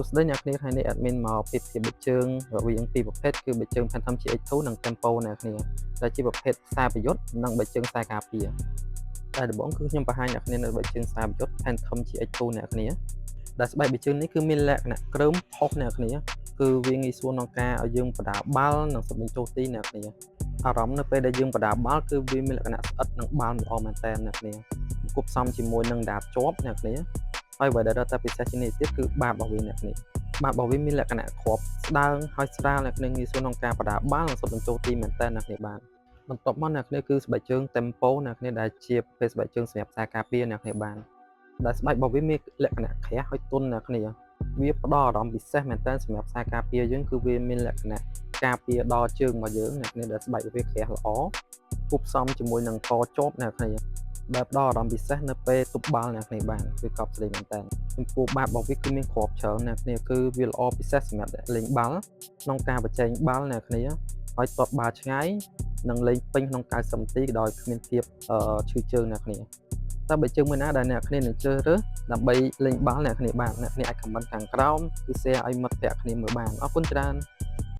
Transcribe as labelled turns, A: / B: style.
A: សួស្តីអ្នកគ្នា។ថ្ងៃនេះ admin មកប្រៀបធៀបបិជើងរវាងពីរប្រភេទគឺបិជើង Phantom GX2 និង Tempo អ្នកគ្នាដែលជាប្រភេទខ្សែប្រយុទ្ធនិងបិជើងខ្សែការពារតែដំបូងគឺខ្ញុំបង្ហាញអ្នកគ្នានៅបិជើងខ្សែប្រយុទ្ធ Phantom GX2 អ្នកគ្នាដែលស្បែកបិជើងនេះគឺមានលក្ខណៈគ្រើមផុសអ្នកគ្នាគឺវាងាយស្រួលក្នុងការឲ្យយើងបដាបាល់និងស៊ុតបញ្ចូលទីអ្នកគ្នាអារម្មណ៍នៅពេលដែលយើងបដាបាល់គឺវាមានលក្ខណៈស្អិតនិងបាល់ល្អមែនតើអ្នកគ្នាគប់ផ្សំជាមួយនឹងដាបជាប់អ្នកគ្នាហើយអ្វីដែលរឹតតែពិសេសជាងនេះទៀតគឺបាតរបស់វាអ្នកគ្នាបាតរបស់វាមានលក្ខណៈគ្រាប់ស្ដើងហើយស្រាលអ្នកគ្នាងាយស្រួលក្នុងការបដាបាល់និងស៊ុតបញ្ចូលទីមែនតើអ្នកគ្នាបាទបន្ទាប់មកអ្នកគ្នាគឺស្បែកជើង Tempo អ្នកគ្នាដែលជាប្រភេទស្បែកជើងសម្រាប់ខ្សែការពារអ្នកគ្នាបានដែលស្បែករបស់វាមានលក្ខណៈក្រាស់ហើយទន់អ្នកគ្នាវាផ្ដល់អារម្មណ៍ពិសេសមែនតើសម្រាប់ខ្សែការពារយើងគឺវាមានលក្ខណៈការពារដល់ជើងរបស់យើងអ្នកគ្នាដែលស្បែកវាក្រាស់ល្អគួបផ្សំជាមួយនឹងកជាប់អ្នកគ្នាដែលផ្ដល់អារម្មណ៍ពិសេសនៅពេលទប់បាល់អ្នកគ្នាបានគឺកប់ស្រីមែនតើចំពោះបាតរបស់វាគឺមានគ្រាប់ច្រើនអ្នកគ្នាគឺវាល្អពិសេសសម្រាប់អ្នកលេងបាល់ក្នុងការបញ្ចេញបាល់អ្នកគ្នាហើយទាត់បាល់ឆ្ងាយនិងលេងពេញក្នុង90នាទីដោយគ្មានភាពឈឺជើងអ្នកគ្នាតើបើជើងមួយណាដែលអ្នកគ្នានឹងជ្រើសរើសដើម្បីលេងបាល់អ្នកគ្នាបានអ្នកគ្នាអាច comment ខាងក្រោមគឺ share ឲ្យមិត្តភ័ក្តិគ្នាមើលបានអរគុណច្រើន។